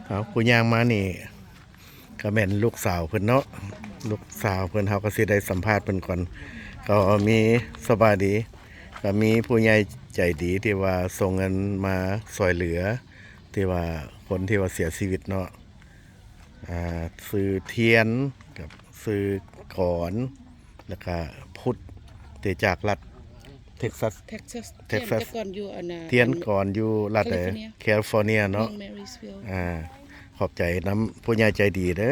ເອົາ ຜູ້ຍ່າງມານີ້ກໍແມ່ນລູກສາວເພິ່ນເນາະ, ລູກສາວເພິ່ນ ເຮົາກໍຊິໄດ້ສຳພາດເພິ່ນກ່ອນ. ກໍມີ ສະບາຍດີ, ກໍມີຜູ້ໃຫຍ່ໃຈດີທີ່ວ່າສົ່ງເງິນມາຊ່ວຍເຫຼືອ ທີ່ວ່າຄົນທີ່ວ່າເສຍຊີວິດເນາະ. ອ່າ ຊື່ທຽນ ກັບຊື່ກອນ ແລ້ວກະພຸດ ທີ່ຈາກລັດເທັກຊັສ ເທັກຊັສ ເທັກຊັສ ທຽນແຕ່ກ່ອນຢູ່ອັນນ່າ ທຽນກ່ອນຢູ່ລັດ ຄາລິຟອເນຍ ຄາລິຟອເນຍເນາະ. ເມືອງ Marysville ອ່າ ຂອບໃຈນຳຜູ້ໃຫຍ່ໃຈດີເດີ.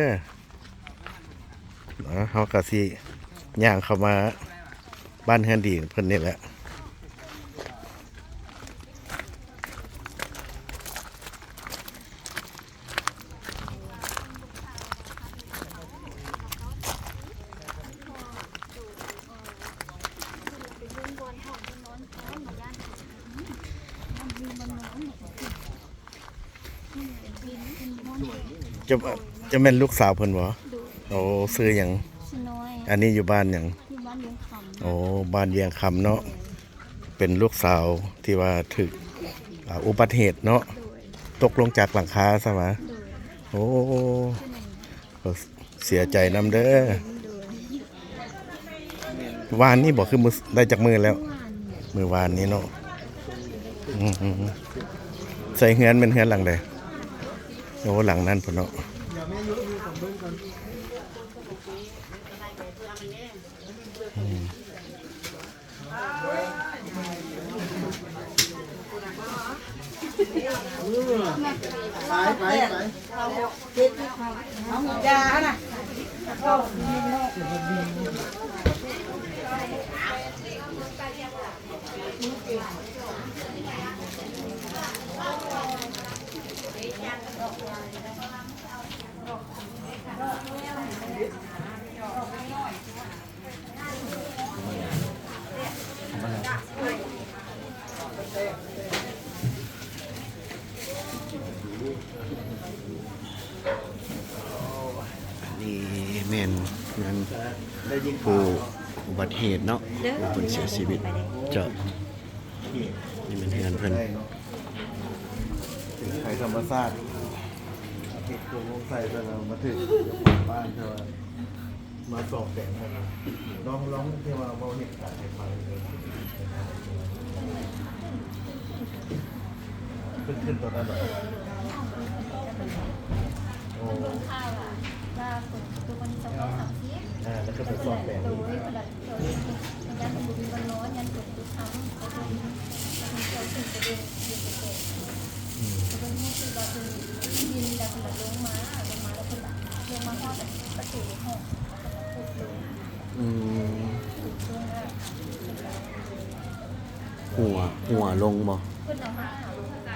ເຮົາກະຊິຍ່າງເຂົ້າມາບ້ານເຮືອນດີເພິ່ນນີ້ແຫຼະ. ຈະ ຈະແມ່ນລູກສາວເພິ່ນບໍ່? ໂດຍ. ໂອ້ ຊື່ຫຍັງ? ຊື່ນ້ອຍ. ອັນນີ້ຢູ່ບ້ານຫຍັງ? ຢູ່ບ້ານວຽງຄຳ. ໂອ້ ບ້ານວຽງຄຳເນາະ. ເປັນລູກສາວທີ່ວ່າຖືກ ອ່າ ອຸບັດເຫດເນາະ. ໂດຍ. ຕົກລົງຈາກຫຼັງຄາຊະຫວາ? ໂດຍ. ໂອ້ ເສຍໃຈນຳເດີ. ໂດຍ. ວານນີ້ບໍ່ ຄືມື້ ໄດ້ຈັກມື້ແລ້ວ? ມື້ວານນີ້ເນາະ. ອືມ ໃສ່ເຮືອນ ແມ່ນເຮືອນຫຼັງໃດ? ໂອ້ ຫຼັງນັ້ນພຸ້ນເນາະ. ອືມ. ໄປ ໄປ ໄປ ເອົາຢານະ. ອັນນີ້ແມ່ນເຮືອນຜູ້ອຸບັດເຫດເນາະ ເພິ່ນເສຍຊີວິດ. ເຈົ້າ. ນີ້ແມ່ນເຮືອນເພິ່ນ ໄພທຳມະຊາດ ເຮັດໂຄງລົງໃສ່ ແລ້ວມາຖືກເຈົ້າຂອງບ້ານ ເຈົ້າວ່າມາສ້ອມແປງໃຫ້. ລອງ ລອງທີ່ວ່າເວົ້າເຫດການໃຫ້ຟັງ. ເພິ່ນຂຶ້ນຕອນນັ້ນເນາະ. ໂອ້ ເບິ່ງຂ່າວວ່າ ວ່າຝົນຕົກວັນທີຊາວເກົ້າ ສາມສິບ ອ່າ ແລ້ວກໍໄປສ້ອມແປງ. ໂດຍ ເພິ່ນລະ ເຂົາເອງເພິ່ນຢ້ານເພິ່ນບໍ່ມີບ່ອນນອນ ຢ້ານຝົນຕົກຄ່ຳ ເຂົາເຈົ້າ ເຂົາເຈົ້າຂຶ້ນໄປເບິ່ງຢູ່ແຕ່ ອືມ ເພິ່ນຮູ້ສຶກວ່າເພິ່ນໄດ້ຍິນ ແລ້ວເພິ່ນລະລົງມາ ລົງມາ ແລ້ວເພິ່ນລະລົງມາຮອດປະຕູຫ້ອງ ເພິ່ນລະຂຸດລົງ. ອືມ ຂຸດລົງແລ້ວ ຫົວ ຫົວລົງບໍ່?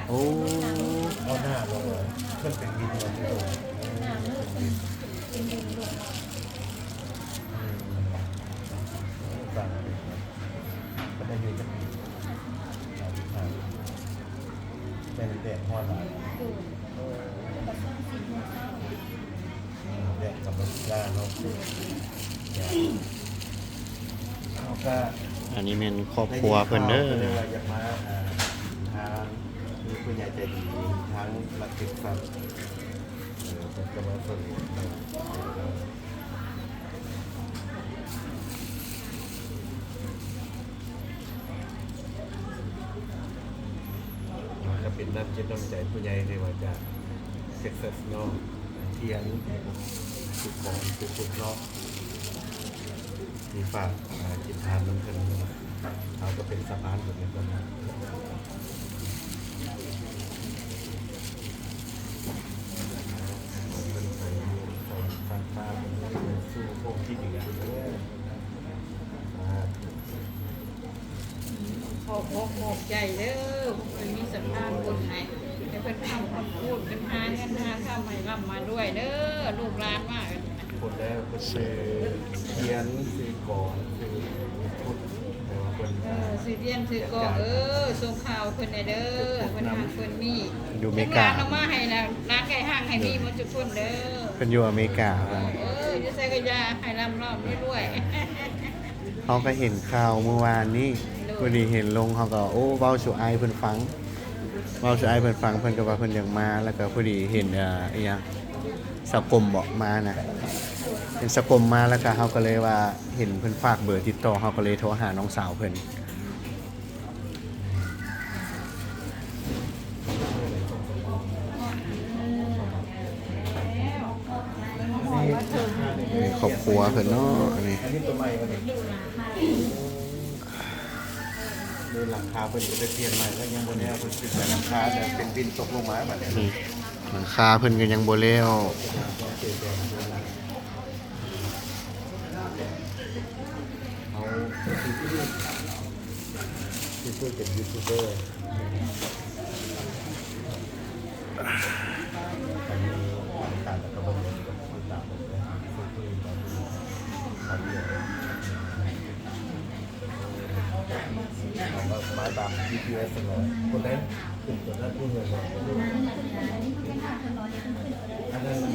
ໂອ້ ເອົາໜ້າລົງ ເພິ່ນເປັນດິນລົງ. ອືມ ເພິ່ນອາຍຸຈັກປີ? ຫ້າສິບຫ້າ. ແມ່ນແດດຮ້ອນຫຼາຍ. ແດດກຳລັງຈາເນາະ. ເຮົາກະ ອັນນີ້ແມ່ນຄອບຄົວເພິ່ນເດີ. ເພິ່ນວ່າຢາກມາ ອ່າ ທາງ ມີຜູ້ໃຫຍ່ໃຈດີທາງລັດເທັກຊັສ ເອີ ເພິ່ນກະມາຊ່ວຍເຫຼືອ. ກໍເປັນນ້ຳຈິດນ້ຳໃຈຜູ້ໃຫຍ່ ຫຼືວ່າຈາກເທັກຊັສເນາະ ທຽນ ທີ່ກອງທີ່ສຸດເນາະ ທີ່ຝາກ ອາ ຈິດທານນຳເພິ່ນ ເຮົາກໍເປັນສະພານເພິ່ນເປັນຕົ້ນ. ຂອບອົກຂອບໃຈເດີ ເພິ່ນມີສະພານບຸນໃຫ້ ໃຫ້ເພິ່ນຄ້ຳຄຳຄູນ ເພິ່ນຫາເງິນຫາຄຳໃຫ້ລ່ຳມາລວຍເດີ ລູກຫຼານມາ. ຄົນແລກເພິ່ນຊື່ທຽນ ຊື່ກອນ ຊື່ພຸດ ແຕ່ວ່າເພິ່ນ ເອີ ຊື່ທຽນ ຊື່ກອນ ເອີ ສົ່ງຂ່າວເພິ່ນແດ່ເດີ ເພິ່ນຮັ່ງເພິ່ນມີ ຢູ່ເມກາ ເອົາມາໃຫ້ຫຼານໃກ້ຮັ່ງໃຫ້ມີໝົດທຸກຄົນເດີ ເພິ່ນຢູ່ອາເມກາ. ເອີ ຢູ່ໃສກໍຢ່າໃຫ້ລ່ຳໆລວຍໆ. ເຮົາກໍເຫັນຂ່າວມື້ວານນີ້ ໂດຍ ມື້ນີ້ເຫັນລົງ ເຮົາກໍ ໂອ້ ເວົ້າສູ່ອ້າຍເພິ່ນຟັງ. ເວົ້າໃສ່ອ້າຍເພິ່ນຟັງ ເພິ່ນກໍວ່າເພິ່ນຢາກມາ ແລ້ວກໍພໍດີເຫັນ ເອີ ອີຫຍັງ ສາກົມເບາະມານະ ເຫັນສາກົມມາ ແລ້ວກໍເຮົາກໍເລີຍວ່າເຫັນເພິ່ນຝາກເບີຕິດຕໍ່ ເຮົາກໍເລີຍໂທຫານ້ອງສາວເພິ່ນ. ນີ້ຄອບຄົວເພິ່ນເນາະ ອັນນີ້ ໂດຍຫຼັງຄາເພິ່ນກໍໄດ້ປ່ຽນໃໝ່ ແລ້ວຍັງບໍ່ແລ້ວ ເພິ່ນຊິໃສ່ຫຼັງຄາ ແຕ່ເປັນບິນຕົກລົງມາບັດນີ້ ອືມ ຫຼັງຄາເພິ່ນກໍຍັງບໍ່ແລ້ວ. ເຮົາ ທີ່ ທີ່ ທີ່ເປັນຢູທູບເບີ ອັນນີ້ ການກະເບິ່ງເດີ ຕິດຕາມເບິ່ງເດີ ຄືຄືຕອນນີ້ ເຂົາເດີນ ເຮົາກໍສະບາຍຕາມຈີພີເອສເນາະ ຄົນໃດຂຶ້ນຕົວນັ້ນຜູ້ເຮືອນເນາະ ອັນນັ້ນມັນ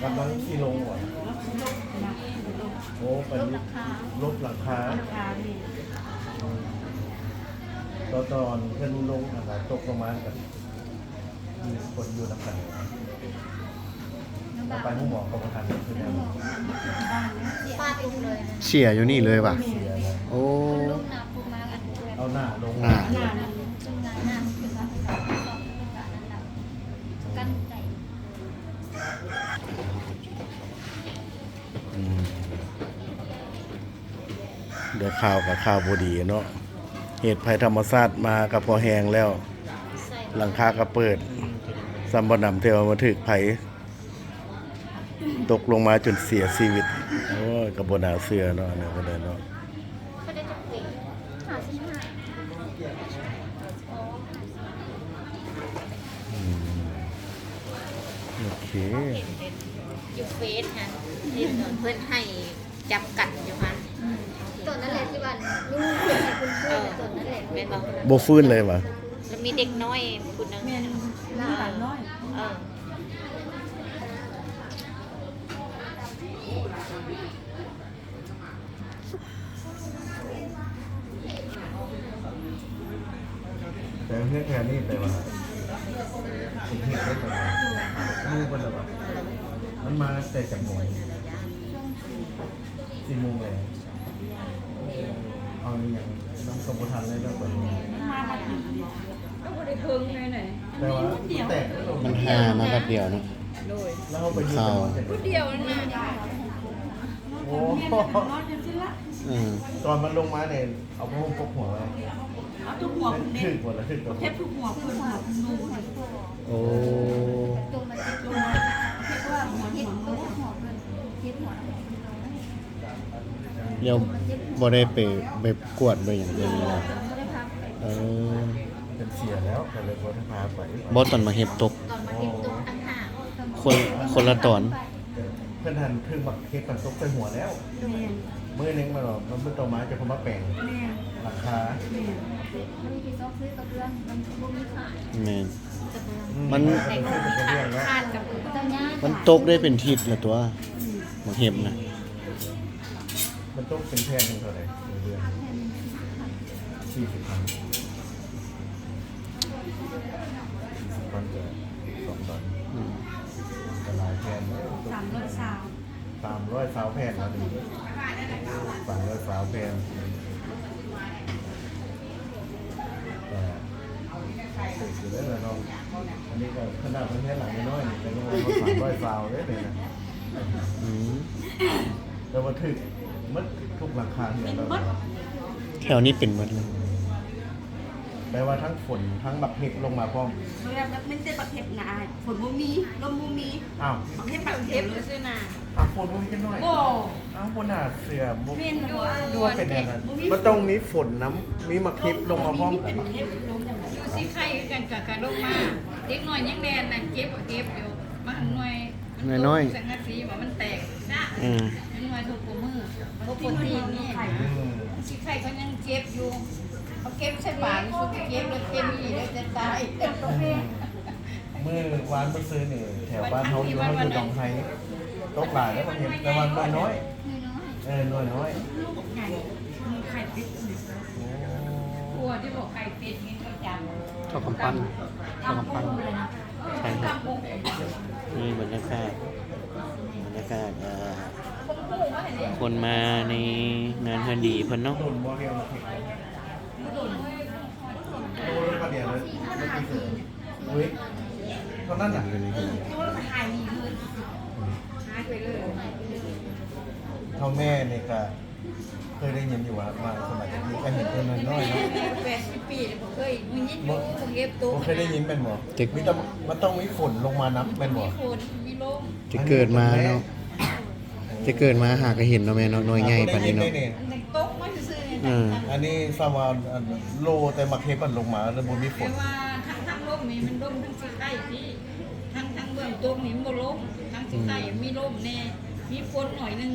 ກຳລັງຊິລົງຫວາ? ໂອ້ ໄປລົບຫຼັງຄາ ລົບຫຼັງຄາ ອືມ ຕອນ ຕອນເພິ່ນລົງຫັ້ນນະ ຕົກລົງມາກັນ ມີຄົນຢູ່ນຳກັນ ໄປໂຮງໝໍກໍບໍ່ທັນ ຄືແນວ ຟາດລົງເລີຍ ເສຍຢູ່ນີ້ເລີຍຫວາ? ເສຍແລ້ວ ໂອ້ ລົງໜັກ ລົງມາອັນ ເອົາໜ້າລົງ ໜ້າ ໜ້າ ໜ້າ ໜ້າ ອືມ ໄດ້ຂ່າວກໍຂ່າວບໍ່ດີເນາະ ເຫດໄພທຳມະຊາດມາກໍພໍແຮງແລ້ວ ຫຼັງຄາກໍເປີດ ສ່ຳບໍ່ໜຳ ແຕ່ວ່າມາຖືກໄພຕົກລົງມາຈົນເສຍຊີວິດ ໂອ້ຍ ກໍບໍ່ໜ້າເຊື່ອເນາະ ອັນນັ້ນກໍໄດ້ເນາະ. ອືມ ໂອເຄ ຢູ່ເຟສຫັ້ນ ເຫັນເພິ່ນໃຫ້ຈັບກັນຢູ່ຫັ້ນ ອືມ ຕອນນັ້ນແຫຼະທີ່ວ່າລູກເພິ່ນໃຫ້ຄຸນຟື້ນ ເອີ ຕອນນັ້ນແຫຼະ ແມ່ນບໍ່? ບໍ່ຟື້ນເລີຍຫວາ? ແລ້ວມີເດັກນ້ອຍຜູ້ໜຶ່ງ ແມ່ນ ມີຫຼານນ້ອຍ ເອີ. ແຕ່ເຮືອນແຖວນີ້ແປວ່າເປັນເຂດເດ້ ແປວ່າຮູ້ເບິດແລ້ວວ່າ ມັນມາແຕ່ຈັກໂມງ? ສີ່ໂມງແລງ ເອົາອີຫຍັງນຳກໍບໍ່ທັນເລີຍເນາະ ບັດນີ້ ມັນມາບັດນີ້ ກໍບໍ່ໄດ້ເຖິງເລີຍນະ ແຕ່ວ່າມັນແຕກ ມັນຫາມາແປັບດຽວເນາະ ໂດຍ ແລ້ວເຮົາໄປຢູ່ ມັນເຂົ້າ ແຕ່ ຜູ້ດຽວນັ້ນນະ ໂອ້ ເອີ ຕອນມັນລົງມານີ້ ເອົາຜ້າຫົ່ມປົກຫົວໄວ້ ເອົາທຸກຫົວເພິ່ນເດ້ ຖືກບໍ່ລະ ຖືກບໍ່ ເຮັດທຸກຫົວເພິ່ນ ຫົວເພິ່ນໂດນ ໂອ້ ເຮັດວ່າຫົວເຮັດຕົກຫົວເພິ່ນ ເຮັດຫົວເພິ່ນໂດນ ແລ້ວບໍ່ໄດ້ໄປ ໄປກວດໄປຫຍັງເພິ່ນບໍ່? ບໍ່ໄດ້ພາໄປ ເອີ ເພິ່ນເສຍແລ້ວ ກໍເລີຍບໍ່ໄດ້ພາໄປ ບໍ່ ຕອນມາເຮັດຕົກ ຕອນມາເຮັດຕົກຕ່າງຫາກ ຄົນ ຄົນລະຕອນ ເພິ່ນຫັ້ນຖືກໝາກເຫັບມັນຕົກໃສ່ຫົວແລ້ວ ແມ່ນ ມື້ໜຶ່ງມາ ມື້ຕໍ່ມາຈະເຂົ້າມາແປງ ແມ່ນ ຫຼັງຄາ ແມ່ນ ມັນມີທີ່ຊອກຊື້ກະເບື້ອງ ມັນບໍ່ມີຂາຍ ແມ່ນ ອືມ ມັນ ມັນຕົກໄດ້ເປັນທິດລະຕົວະ ອືມ ໝາກເຫັບນະ ມັນຕົກເປັນແຜ່ນເທົ່າໃດ? ເດືອນ ສີ່ສິບພັນ ສີ່ສິບພັນກໍສອງດອນ ອືມ ກໍຫຼາຍແຜ່ນເດ້ ສາມຮ້ອຍຊາວ ສາມຮ້ອຍຊາວແຜ່ນລະນີ້ ສາມຮ້ອຍຊາວແຜ່ນ ກໍຖືກຢູ່ເດ້ລະເນາະ ອັນນີ້ກໍຂະໜາດເຮືອນຫຼັງນ້ອຍໆ ນີ້ກໍຍັງວ່າສາມຮ້ອຍຊາວເດ້ນີ້ນະ ອືມ ແຕ່ວ່າຖືກໝົດທຸກຫຼັງຄາເຮືອນແລ້ວ ແຖວນີ້ເປັນໝົດເລີຍ ແປວ່າທັງຝົນ ທັງໝາກເຫັບລົງມາພ້ອມ ແມ່ນແຕ່ໝາກເຫັບນະ ຝົນບໍ່ມີ ລົມບໍ່ມີ ອ້າວ ໝາກເຫັບ ໝາກເຫັບຊື່ນະ ອ້າວ ຝົນບໍ່ມີຈັກໜ້ອຍ ບໍ່ ອ້າວ ບໍ່ໜ້າເຊື່ອ ບໍ່ ແມ່ນ ຫຼືວ່າເປັນແນວນັ້ນ ມັນຕ້ອງມີຝົນນຳ ມີໝາກເຫັບລົງມາພ້ອມກັນ ຢູ່ສີໄຄຄືກັນ ກະ ກະລົງມາ ເດັກນ້ອຍຍັງແລ່ນນັ້ນ ເກັບ ເກັບຢູ່ ບາງໜ່ວຍ ໜ່ວຍນ້ອຍ ສັງກະສີວ່າມັນແຕກ ອືມ ໜ່ວຍທຸກມື້ ປົກກະຕິນີ້ ອືມ ສີໄຄເຂົາຍັງເກັບຢູ່ ເຂົາເກັບໃສ່ບາດ ເຂົາເກັບແລ້ວເຕັມນີ້ແລ້ວຈະຕາຍ ອືມ ມື້ວານມື້ຊືນນີ້ ແຖວບ້ານເຮົາຢູ່ ເຮົາຢູ່ໜອງໄຮ ຕົກຫຼາຍແລ້ວ ແຕ່ວ່າໜ່ວຍນ້ອຍ ເອີ ໜ່ວຍນ້ອຍ ລູກໃຫຍ່ ມີໄຂ່ຕິດ ເຂົ້າກຳປັ່ນ ເຂົ້າກຳປັ່ນ ໃຊ່ ນີ້ບັນຍາກາດ ບັນຍາກາດ ເອີ ຄົນມາໃນງານເຮືອນດີເພິ່ນເນາະ. ໂລລະປານໃດ? ເອີຍ ເທົ່ານັ້ນນະ. ເທົ່າແມ່ນີ້ກະເຄີຍໄດ້ຍິນຢູ່ວ່າ ມາສະໄໝຕະກີ້ກະເຫັນເພິ່ນນ້ອຍໆເນາະ. ແປດສິບປີແລ້ວ ບໍ່ເຄີຍໄດ້ຍິນຢູ່ ບໍ່ເກັບຕົກ ບໍ່ເຄີຍໄດ້ຍິນແມ່ນບໍ່? ມີແຕ່ ມັນຕ້ອງມີຝົນລົງມານຳແມ່ນບໍ່? ມີຝົນ ມີລົມ ແຕ່ເກີດມາເນາະ ແຕ່ເກີດມາຫາກະເຫັນເນາະແມ່ເນາະ ໜ່ວຍໃຫຍ່ປານນີ້ເນາະ. ອັນນີ້ຕົກມາຊື່ໆ ເອີ ອັນນີ້ຊາວວ່າ ອັນ ໂລແຕ່ໝາກເຫັບມັນລົງມາແລ້ວບໍ່ມີຝົນ ແຕ່ວ່າທັງ ທັງລົມນີ້ມັນລົມທັງຊິໄຄພີ້ ທັງ ທັງເບື້ອງຕົກນີ້ມັນບໍ່ລົມ ທັງຊິໄຄ ອືມ ມີລົມແດ່ ມີຝົນໜ້ອຍໜຶ່ງ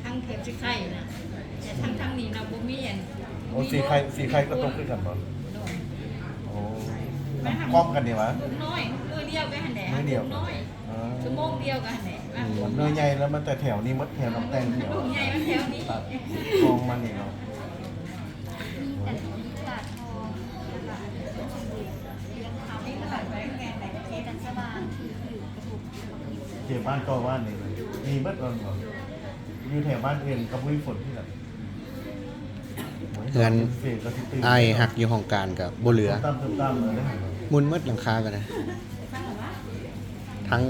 ທັງແຖບຊິໄຄນະ ແຕ່ທັງ ທັງນີ້ນະບໍ່ມີອັນ ໂອ້ ຊິໄຄ ຊິໄຄກະຕົກຄືກັນບໍ່? ໂດຍ ໂອ້ ພ້ອມກັນນີ້ຫວາ? ລູກນ້ອຍ ມື້ດຽວກັນຫັ້ນແຫຼະ ມື້ດຽວ ລູກນ້ອຍ ອ່າ ຊົ່ວໂມງດຽວກັນຫັ້ນແຫຼະ ອືມ ໜ່ວຍໃຫຍ່ແລ້ວ ມັນແຕ່ແຖວນີ້ໝົດ ແຖວນ້ຳແຕງ ແຖວ ລູກໃຫຍ່ມັນແຖວນີ້ ຕັດກອງມັນນີ້ເນາະ. ມີແຕ່ ມີແຕ່ທອງ ແລ້ວກະທຽນຄຳ ແລ້ວກະແສງສະຫວ່າງທີ່ຢູ່ກະທົບ ເຂດບ້ານຕໍ່ບ້ານນີ້ ມີເບິດແມ່ນບໍ່? ຢູ່ແຖວບ້ານອື່ນກະບໍ່ມີຝົນຄືກັນ. ເຮືອນອ້າຍຮັກຢູ່ຫ້ອງການກະບໍ່ເຫຼືອ ໝຸນໝົດຫຼັງຄາກະໄດ້ ທັງ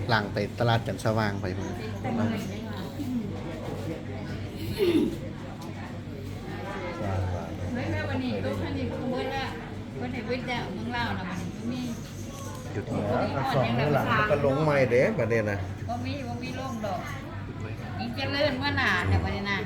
ຫຼັງໄປຕະຫຼາດຈັນສະຫວ່າງໄປພຸ້ນ. ເອີ ແມ່ນ ແມ່ນ ວັນນີ້ຕົກອັນນີ້ເພິ່ນເບິດແລ້ວ ເພິ່ນໃຫ້ເບິດແລ້ວ ເມືອງລາວນະ ບັດນີ້ມີ ຈຸດນີ້ ກະສອງມື້ຫຼັງມັນກະລົງໃໝ່ເດ້ ບັດນີ້ນະ ບໍ່ມີ ບໍ່ມີລົງດອກ ຍິ່ງຈະເລີນເມືອໜ້າແລ້ວບັດນີ້ນະ.